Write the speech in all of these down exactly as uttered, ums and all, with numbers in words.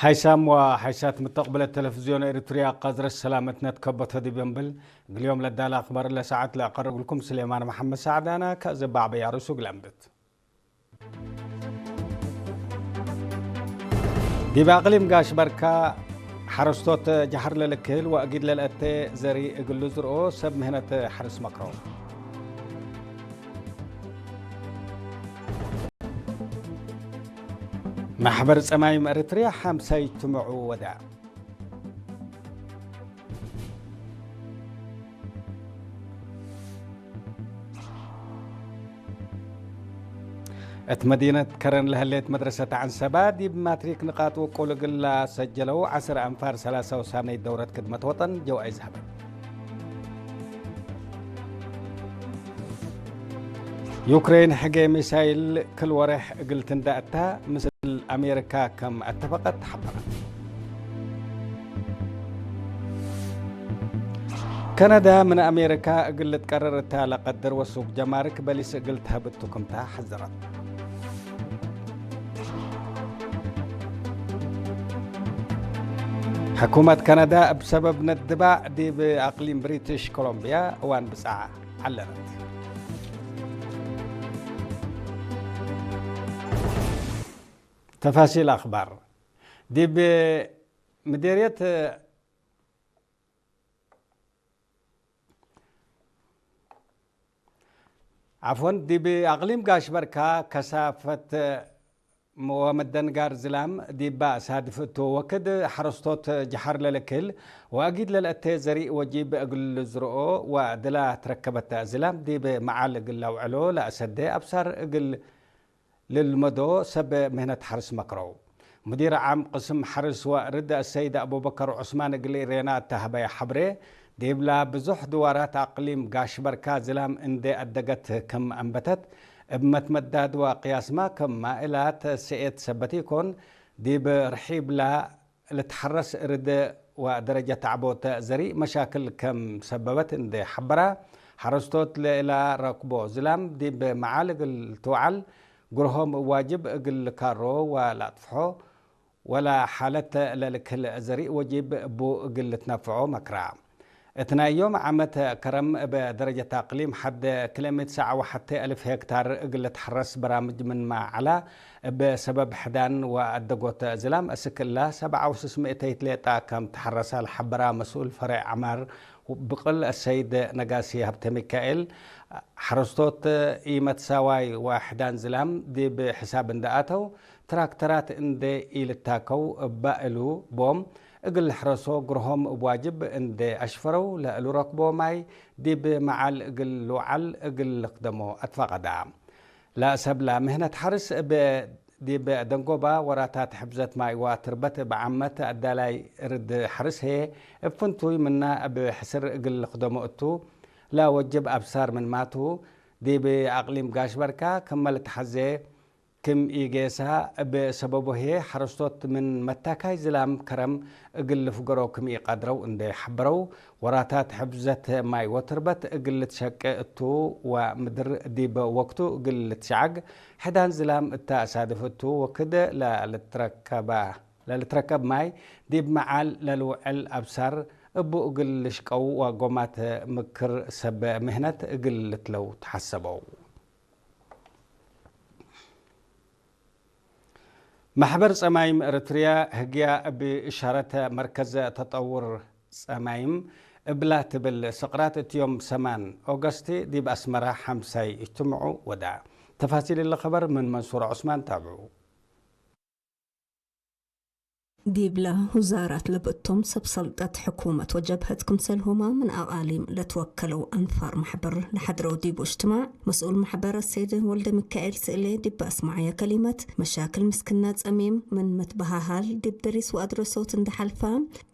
ሀይሳም ወሀይሳት ምተቅብለት ተለፍዝዮን ኤሪትርያ፣ ቀዝረት ሰላመትነ ትከበቶ ዲብ እንብል፣ እግል ዮም ለዳለ አክባር ለሰዓት ለአቀርብልኩም ስሌማን መሐመድ ሳዕድ አነ። ከእዘ ባዕበያ ርእሱ እግል አንብት። ዲብ አቅሊም ጋሽ በርካ፣ ሐረስቶት ጀሐር ለልክህል ወእጊድ ለልአቴ ዘሪ እግል ልዝርኦ ሰብ ምህነት ሐርስ መክረው። ማሕበር ጸማይም ኤረትርያ ሐምሳይ እጅትምዑ ወዳ። እት መዲነት ከረን ለህሌት መድረሰት ዐንሰባ፣ ዲብ ማትሪክ ንቃጥ ውቁል እግል ለሰጀለው ዐስር አንፋር ሰላሳ ወሳምነይት ደውረት ክድመት ወጠን ጀዋይዝ ሀበት። ዩክሬን ሕጌ ሚሳይል ክል ወሬሕ እግል ትንዳእ እታ፣ ምስል አሜሪካ ከም አተፈቀት ሐበረ። ከነዳ ምን አሜሪካ እግል ልትቀረር እታ ለቀድር ወሱቅ ጀማርክ በሊስ እግል ተህብ እቱ ክምታ ሐዘረት። ሕኩመት ከነዳ እብ ሰበብ ነድባዕ ዲብ አቅሊም ብሪትሽ ኮሎምቢያ እዋን ብጻዕ ዐለነት። ተፋሲል አክባር። ዲብ ምዴርየት፣ ዐፍወን፣ ዲብ አቅሊም ጋሽ በርካ ከሳፈት ወመደንጋር ዝላም ዲባ ሳድፍ እቱ ወክድ፣ ሐረስቶት ጀሐር ለልክል ወአጊድ ለልአቴ ዘሪእ ወጂብ እግል ልዝርኦ ወድላ ትረከበት ዝላም ዲብ መዓል እግል ለአውዕሎ ለአሰደ አብሳር እግል ልልመዶ ሰብ ምህነት ሐርስ መክረው። ሙዲር ዓም ቅስም ሐርስ ወርድ አሰይድ አቡበከር ዑስማን እግል ኢሬና እተ ሀበየ ሐብሬ፣ ዲብላ ብዙሕ ድዋራት አቅሊም ጋሽ በርካ ዝላም እንዴ አደገት ክም አንበተት፣ እብ መትመዳድ ወቅያስማ ክም ማእላት ሰኤት ሰበት ኢኮን፣ ዲብ ርሒብላ ልትሐረስ እርድ ወደረጀት ዐቦት ዘሪእ መሻክል ከም ሰበበት እንዴ ሐበራ፣ ሐረስቶት ለእላ ረክቦ ዝላም ዲብ መዓል እግል ትውዓል፣ ግርሆም እብ ዋጅብ እግል ልካሮ ወለአጥፍሖ፣ ወለ ሓለት ለልክል ዘሪእ ወጂብ እቡ እግል ልትነፍዖ መክራ። እት ናይ ዮም ዓመት ከረም እብ ደረጀት አቅሊም ሐድ ክልኤ ምእት ሰዕ ወሐቴ አልፍ ሄክታር እግል ልትሐረስ በራምጅ ምንመ ዐላ፣ እብ ሰበብ ሕዳን ወአደጎት ዝላም እስክ እላ ሰብዓ ወስስ ምእተይት ሌጣ ከም ተሐረሰ ለሐበራ መስኡል ፈሬዕ ዐማር ብቅል አሰይድ ነጋሲ ሀብተሚካኤል፣ ሐረስቶት ኢመትሳዋይ ወሕዳን ዝላም ዲብ ሕሳብ እንዴ አተው፣ ትራክተራት እንዴ ኢልታከው እበ እሉ ቦም እግል ልሕረሶ ግርሆም እብ ዋጅብ እንዴ አሽፈረው፣ ለእሉ ረክቦ ማይ ዲብ መዓል እግል ልውዓል እግል ልክደሞ አትፋቀዳ። ለሰብላ ምህነት ሐርስ እብ ዲብ ደንጎባ ወራታት ሕፍዘት ማይ ወትርበት እብ ዓመት አዳላይ እርድ ሐርስ ህዬ፣ እብ ፍንቱይ ምና እብ ሕስር እግል ልክደሞ እቱ ለወጅብ አብሳር ምንማቱ፣ ዲብ አቅሊም ጋሽ በርካ ክመ ልትሐዜ ክም ኢጌሰ፣ እብ ሰበቡ ህዬ ሐረስቶት ምን መታካይ ዝላም ከረም እግል ልፍገሮ ክም ኢቀድረው እንዴ ሐበረው፣ ወራታት ሕፍዘት ማይ ወትርበት እግል ልትሸቄ እቱ ወምድር ዲብ ወቅቱ እግል ልትሸዐግ፣ ሕዳን ዝላም እተ አሳድፍ እቱ ወክድ ለልትረከበ፣ ለልትረከብ ማይ ዲብ መዓል ለልውዕል አብሳር እቡ እግል ልሽቀው ወጎማት ምክር ሰብ ምህነት እግል ልትለው ተሐሰበው። መሕበር ጸማይም ኤረትርያ ህግያ እብ እሻረት መርከዝ ተጠውር ጸማይም እብላ ትብል ስቅራት እት ዮም ሰማን ኦገስት ዲብ አስመራ ሐምሳይ እጅትምዑ ወዳ። ተፋሲል እሊ ከበር ምን መንሱር ዑስማን ታብዑ። ዲብለ ውዛራት ለብእቶም ሰብ ሰልጠት ሕኩመት ወጀብሀት ክምሰልሁመ ምን አቃሊም ለትወከለው አንፋር መሕበር ለሐድረው ዲቡ እጅትማዕ፣ መስኡል መሕበር አሰይድ ወልደሚካኤል ስእሌ ዲብ አስመዐየ ከሊመት፣ መሻክል ምስክነ ጸሚም ምን መትበሃሃል ዲብ ደሪስ ወአድረሶት እንዴ ሐልፈ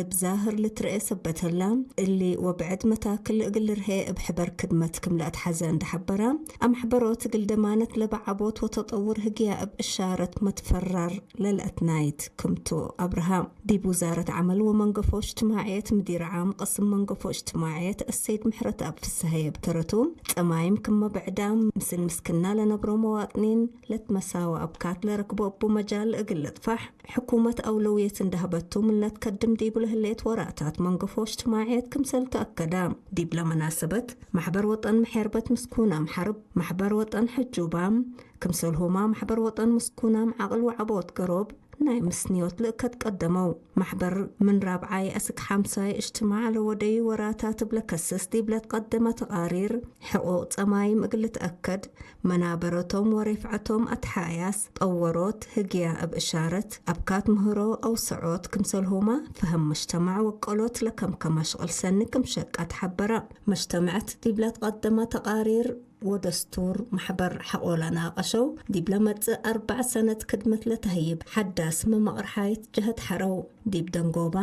እብ ዛህር ልትረኤ ሰበት ህላ፣ እሊ ወብዕድ መታክል እግል ልርሄ እብ ሕበር ክድመት ክም ለአትሐዘ እንዴ ሐበረ፣ አምሕበሮት እግል ደማነት ለበ ዐቦት ወተጠውር ህግያ እብ እሻረት መትፈራር ለልአትናይት ክምቱ አብርሃ። ዲብ ውዛረት ዐመል ወመንገፎ እጅትማዕየት ምዲር ዓም ቅስም መንገፎ እጅትማዕየት አሰይድ ምሕረተአብ ፍሰሀየ እብ ተረቱ፣ ጸማይም ክመ ብዕዳም ምስል ምስክና ለነብሮ መዋጥኒን ለትመሳወ አብካት ለረክቦ እቡ መጃል እግል ልጥፋሕ፣ ሕኩመት አውለውየት እንዴ ሀበቱ ምን ለትከድም ዲቡ ለህሌት ወራታት መንገፎ እጅትማዕየት ክምሰል ተአከደ። ዲብለ መናሰበት፣ መሕበር ወጠን መሐርበት ምስኩናም ሐርብ፣ መሕበር ወጠን ሕጁባም፣ ክምሰልሁማ መሕበር ወጠን ምስኩናም ዐቅል ወዐቦት ገሮብ ናይ ምስንዮት ልእከት ቀደመው። መሕበር ምን ራብዓይ አስክ ሐምሳይ እጅትማዕ ለወደዩ ወራታት እብ ለከስስ ዲብ ለትቀደመ ተቃሪር፣ ሕቁቅ ጸማይም እግል ልትአከድ፣ መናበረቶም ወሬፍዐቶም አትሓያስ፣ ጠወሮት፣ ህግያ እብ እሻረት፣ አብካት ምህሮ አውሰዖት፣ ክምሰልሁመ ፈሀም መጅተማዕ ወቀሎት ለከምከመ ሽቅል ሰኒ ክም ሸቀት ሐበረ። መጅተመዐት ዲብ ለትቀደመ ተቃሪር ወደስቱር መሕበር ሐቆ ለናቀሸው፣ ዲብ ለመጽእ አርበዕ ሰነት ክድመት ለተህይብ ሐዳስ መመቅርሓይት ጀህት ሐረው። ዲብ ደንጎባ፣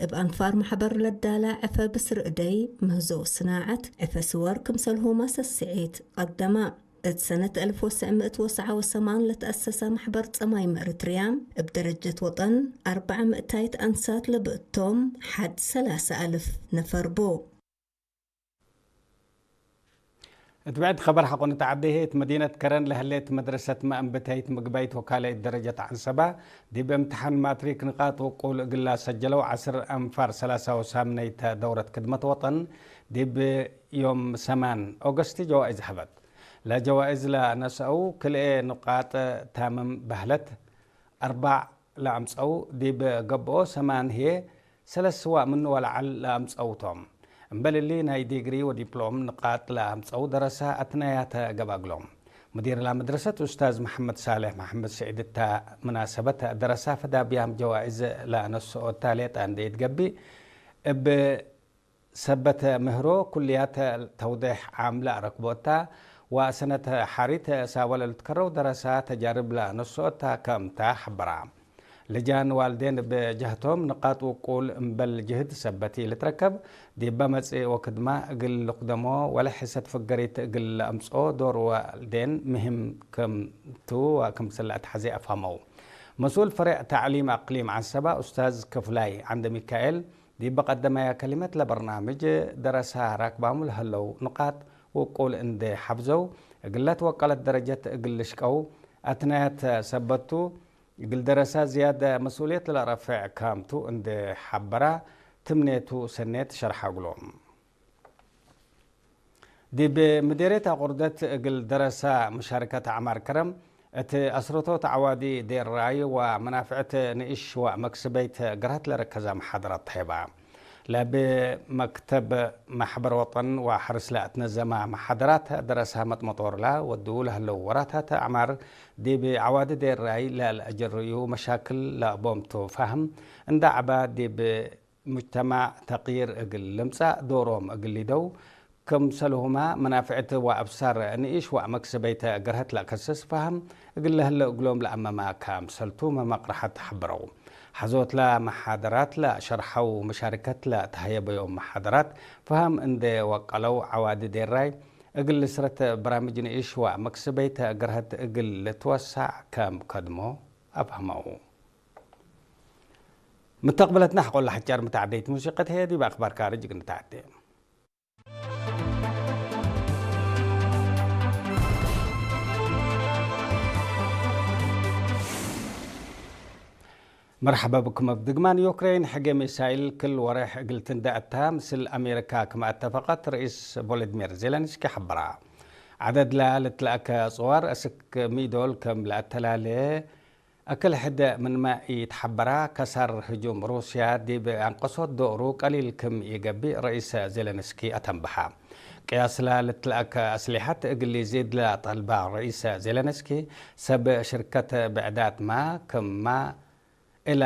እብ አንፋር መሕበር ለዳላ ዕፈ ብስር እደይ፣ ምህዞ ስናዐት፣ ዕፈ ስወር ክምሰልሁመ ሰስዒት ቀደመ። እት ሰነት አልፍ ወትሰዕ ምእት ወሰዓ ወሰማን ለተአሰሰ መሕበር ጸማይም እርትርያ፣ እብ ደረጀት ወጠን አርበዕ ምእታይት አንሳት ለብእቶም ሐድ ሰላሰ አልፍ ነፈር ቡ። እት ብዕድ ኸበር ሐቆ ንትዐዴ ህይ፣ እት መዲነት ከረን ለህሌት መድረሰትመ እንብተይት ምግበይት ወካልአይት ደረጀት ዐንሰበ፣ ዲብ እምትሓን ማትሪክ ንቃጥ ውቁል እግል ለሰጀለው ዐስር አንፋር ሰላሳው ሳምነይተ ደውረት ክድመት ወጠን፣ ዲብ ዮም ሰማን ኦገስት ጀዋኢዝ ሀበት። ለጀዋኢዝ ለነስአው ክልኤ ንቃጥ ታምም በህለት፣ አርባዕ ለአምጸው፣ ዲብ ገብኦ ሰማን ህዬ ሰለስ ስዋእ ምኑ ወለዐል ለአምጸው ቶም። እምበል እሊ፣ ናይ ዲግሪ ወዲፕሎም ንቃጥ ለአምጸው ደረሰ አትናያተ ገብአ እግሎም። ሙዲር ለመድረሰት ኡስታዝ መሐመድ ሳልሕ መሐመድ ስዒድ እተ ምናሰበት ደረሰ ፈዳብያም ጀዋኢዝ ለአነስኦ እተ ሌጠ እንዴ ኢትገቢእ፣ እብ ሰበት ምህሮ ኩልያት ተውዴሕ ዓም ለአረክቦ እተ፣ ወሰነት ሐሪት ሳወ ለልትከረው ደረሰ ተጃርብ ለአነስኦ እተ ከምተ ሐበራ። ልጃን ዋልዴን እብ ጀህቶም ንቃጥ ውቁል እምበል ጅህድ ሰበት ኢልትረከብ፣ ዲበ መጽእ ወክድመ እግል ልክደሞ ወለ ሕሰት ፍገሪት እግል ለአምጽኦ ዶር ዋልዴን ምህም ክምቱ ወክምስል ለአትሐዜ አፍሀመው። መስኡል ፈሬዕ ተዕሊም አቅሊም ዐንሰበ ኡስታዝ ክፍላይ ዐንደሚካኤል፣ ዲብ ቀደመየ ከሊመት ለበርናምጅ ደረሰ ራክባሙ ለህለው ንቃጥ ውቁል እንዴ ሐፍዘው፣ እግለ ትወቀለት ደረጀት እግል ልሽቀው አትናያት ሰበት ቱ፣ እግል ደረሰ ዝያድ መስኡልየት ለረፍዕ ካምቱ እንዴ ሐበረ፣ ትምኔቱ ሰኔት ሸርሐ እግሎም። ዲብ ምዴርየት አቁርደት እግል ደረሰ መሻርከት አዕማር ከረም፣ እት አስረቶት ዐዋዲ ዴራይ ወመናፍዕት ንእሽ ወመክስበይት ገርሀት ለረከዘ መሓደራት ተሄበ። ለእብ መክተብ መሕበር ወጠን ወሐርስ ለአትነዘመ መሓደራት ደረሰ መጥመጦር ለወድዉ ለህለው ወራታት አዕማር ዲብ ዐዋዲ ዴራይ ለለአጀርዩ መሻክል ለአቦምቱ ፋህም እንደ ዐበ ዲብ ሙጅተማዕ ተቅይር እግል ልምጸእ ዶሮም እግል ሊደው፣ ክምሰልሁመ መናፍዕት ወአብሳር ንኢሽ ወአመክስበይተ ገርሀት ለአከስስ ፋህም እግል ለህለ እግሎም ለአመመ ከምሰልቱ መመቅርሐት ሐብረው። ሐዞት ለመሓደራት ለሸርሐው መሻርከት ለተሀየበዮም መሓደራት ፋህም እንዴ ወቀለው ዐዋዲ ዴራይ እግል ልስረት በራምጅ ንኢሽ ወአመክስበይተ ገርሀት እግል ልትወሳዕ ከም ከድሞ አፍሀመው። ምተቅብለትነ ሐቆለ ሐጫር ምተዐደይት ሙሲቀት ህዬ ዲብ አክባር ካርጅ እግል ንተዐዴ። መርሐበ ብኩም እብ ድግማን። ዩክሬን ሕጌ ሚሳይል ክል ወሬሕ እግል ትንደእ እተ ምስል አሜሪካ ክመ አተፈቀት ርኢስ ቮሎዲሚር ዜለንስኪ ሐበራ። ዐደድ ለልትለአከ አጽዋር አስክ ሚ ዶል ክም ለአተላሌ እክል ሕድ ምንመ ኢትሐበረ፣ ከሳር ህጁም ሩስያ ዲብ አንቀሶት ዶሩ ቀሊል ክም ኢገብእ ርኢስ ዜለንስኪ አተንበሐ። ቅያስ ለልትለአከ አስሊሐት እግል ኢዚድ ለጠልበ ርኢስ ዜለንስኪ፣ ሰብ ሽርከት ብዕዳትመ ክመ እላ፣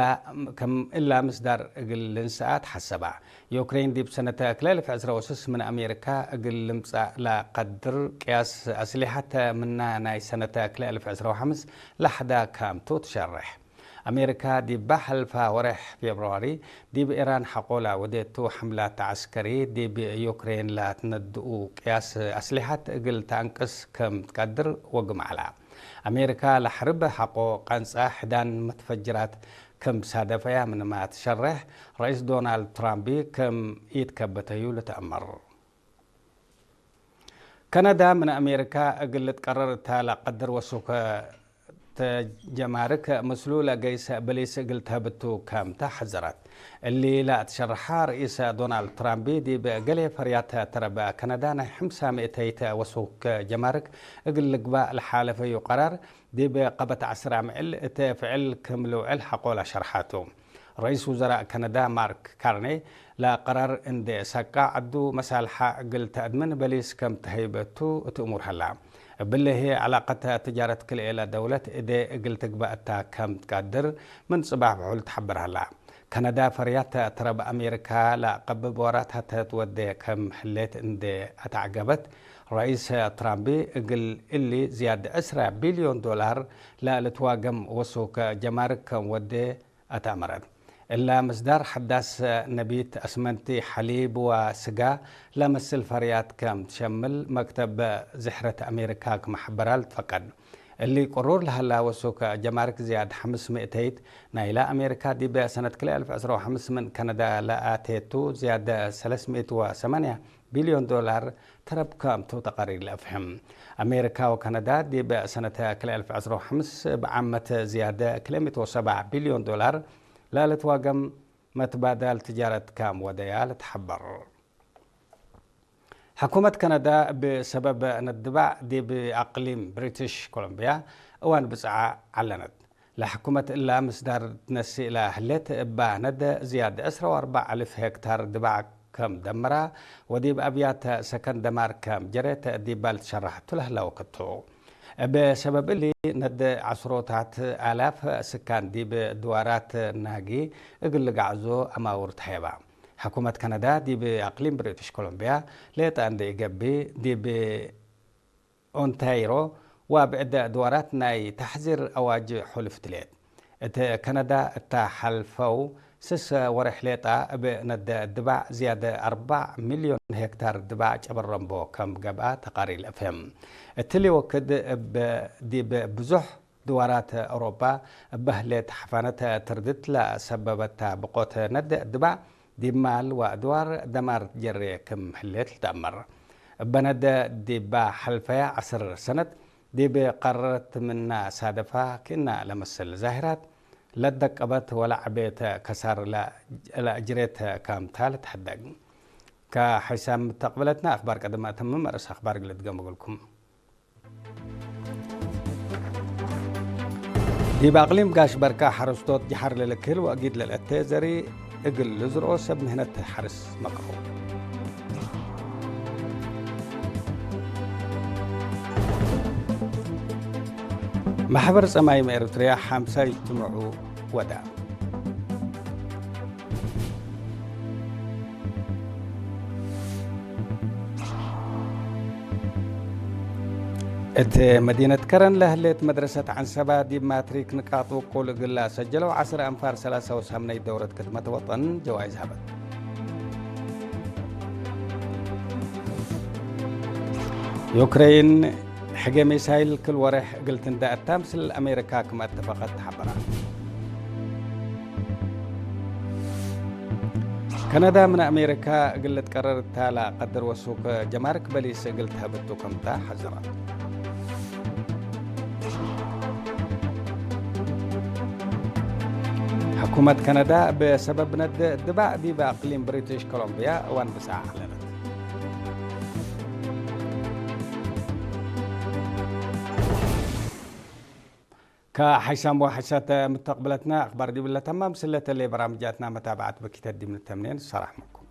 ክም እላ ምስዳር እግል ልንሰአ ተሐሰበ። ዩክሬን ዲብ ሰነተ ክልኤ አልፍ ዕስራ ወስስ ምን አሜሪካ እግል ልምጸእ ለቀድር ቅያስ አስሊሐት ምነ ናይ ሰነተ ክልኤ አልፍ ዕስራ ወሐምስ ለሐዳ ካምቱ ትሸሬሕ። አሜሪካ ዲበ ሐልፈ ወሬሕ ፌብርዋሪ ዲብ ኢራን ሐቆለ ወዴቱ ሐምላት ዐስከሪ ዲብ ዩክሬን ለትነድኡ ቅያስ አስሊሐት እግል ተአንቅስ ክም ትቀድር ወግም ዐለ። አሜሪካ ለሐርብ ሐቆ ቀንጸ ሕዳን መትፈጅራት ክም ሳደፈያ ምንማ ትሸሬሕ፣ ረኢስ ዶናልድ ትራምፕ ክም ኢትከበተዩ ልትአመር። ከነዳ ምን አሜሪካ እግል ልትቀረር እተ ለቀድር ወሱክ ተ ጀማርክ ምስሉ ለገይሰ በሊስ እግል ተህብቱ ከም ተ ሐዘረት። እሊ ለአትሸረሐ ርኢስ ዶናልድ ትራምፕ ዲብ ገሌ ፈርያት ተረበ ከነዳ ናይ ሐምሳ ሚእተይት ወሱክ ጀማርክ እግል ልግባእ ለሓለፈዩ ቀራር ዲብ ቀበት ዐስር አምዕል እት ፍዕል ክም ልውዕል ሐቆ ለሸርሐቱ። ረኢስ ውዘራእ ከነዳ ማርክ ካርኔ ለቀራር እንዴ ሰቃ ዐዱ መሳልሐ እግል ተአድምን በሊስ ከም ተሀይበቱ እት እሙር ሀላ። እብሊ ህዬ ዐላቀት ትጃረት ክልኤለ ደውለት እዴ እግል ትግበእ እታ ከም ትቀድር ምን ጽባሕ ብሑል ተሐብር ሀላ። ከነዳ ፈርያት ተረብ አሜሪካ ለአቀብብ ወራት ሐተ ትወዴ ከም ህሌት እንዴ አተዐገበት፣ ረኢስ ትራምፕ እግል እሊ ዝያድ ዕስራ ቢልዮን ዶላር ለልትዋገም ወሱክ ጀማርክ ከም ወዴ አትአመረት። እለ ምስዳር ሐዳስ ነቢት፣ አስመንቲ፣ ሐሊብ ወስጋ ለመስል ፈርያት ከም ትሸምል መክተብ ዝሕረት አሜሪካ ክም ሐበራ ልትፈቀድ። እሊ ቅሩር ለሀላ ወሱክ ጀማርክ ዝያድ ሐምስ ሚእተይት ናይላ አሜሪካ ዲብ ሰነት ክልኤ አልፍ ዕስራ ወሐምስ ምን ከነዳ ለአቴቱ ዝያድ ሰለስ ሚእት ወሰማንያ ቢልዮን ዶላር ተረብ ከምቱ ተቀሪር ለአፍህም። አሜሪካ ወከነዳ ዲብ ሰነት ክልኤ አልፍ ዕስራ ወሐምስ እብ ዓመት ዝያድ ክልኤ ሚእት ወሰብዓ ቢልዮን ዶላር ለልትዋገም መትባዳል ትጃረት ከም ወደያ ልትሐበር። ሕኩመት ከነዳ እብ ሰበብ ነድባዕ ዲብ አቅሊም ብሪትሽ ኮሎምብያ እዋን ብጽዓ ዐለነት። ለሕኩመት እላ ምስዳር ትነስእ ለህሌት እባ ነደ ዝያድ ዕስራ ወአርበዕ አልፍ ሄክታር ድባዕ ከም ደመራ ወዲብ አብያት ሰከን ደማር ከም ጀሬት ዲባ ልትሸረሐቱ ለህላ ወክቱ። እብ ሰበብ እሊ ነደ ዐስሮታት አላፍ ስካን ዲብ ድዋራት ናጊ እግል ልጋዕዞ አማውር ተሀየባ። ሕኩመት ከነዳ ዲብ አቅሊም ብሪትሽ ኮሎምብያ ሌጠ እንዴ ኢገብእ ዲብ ኦንታይሮ ወብዕድ ድዋራት ናይ ተሕዚር አዋጅ ሑልፍ ትሌት። እት ከነዳ እተ ሐልፈው ስስ ወሬሕ ሌጣ እብ ነደ ድባዕ ዝያድ አርበዕ ሚልዮን ሄክታር ድባዕ ጨበረምቦ ከም ገብአ ተቃሪር ለአፍህም። እትሊ ወክድ እብ ዲብ ብዙሕ ድዋራት አውሮፓ እበ ህሌት ሐፋነት ትርድት ለሰበበታ ብቆት ነደ ድባዕ ዲብ ማል ወአድዋር ደማር ጀሬ ክም ህሌት ልትአመር። እበ ነደ ዲባ ሐልፈያ ዐስር ሰነት ዲብ ቀረት ምና ሳደፋ ክእና ለመስል ዛሂራት ለደቀበት ወለዐቤት ከሳር ለአጅሬት ካምታ ልትሐደግ። ከሐይሳም ምተቅብለትና አክባር ቀደም አተምም አርእስ አክባር እግል እድገም እግልኩም። ዲብ አቅሊም ጋሽ በርካ ሐረስቶት ጀሐር ለልክህል ወአጊድ ለልአቴ ዘሪ እግል ልዝርኦ ሰብ ምህነት ሐርስ መቅረው። ማሕበር ጸማይም ኤረትርያ ሐምሳይ እጅትምዑ ወዳ። እት መዲነት ከረን ለህሌት መድረሰት ዐንሰባ ዲብ ማትሪክ ንቃጥ ውቁል እግል ለሰጀለው ዐስር አንፋር ሰላሳ ወሳምነይት ደውረት ክድመት ወጠን ጀዋይዝ ሀበት። ዩክሬን ሕጌ ሚሳይል ክል ወሬሕ እግል ትንደእ እታ ምስል አሜሪካ ክም አተፈቀት ተሐበረ። ከነዳ ምን አሜሪካ እግል ልትቀረር እታ ለቀድር ወሱክ ጀማርክ በሊስ እግል ተህብቱ ክምታ ሐዘረት። ሕኩመት ከነዳ እብ ሰበብ ነድ ድባዕ ዲብ አቅሊም ብሪትሽ ኮሎምብያ እዋን ብጽዓ አዕለነት። ከሐይሳም ወሐይሳት ምተቅብለትና አክባር ዲብለ ተማም ስለተሌ በራምጃትና መታብዓት በኪተት ዲብ ንተምኔን ሰራሕመኩም።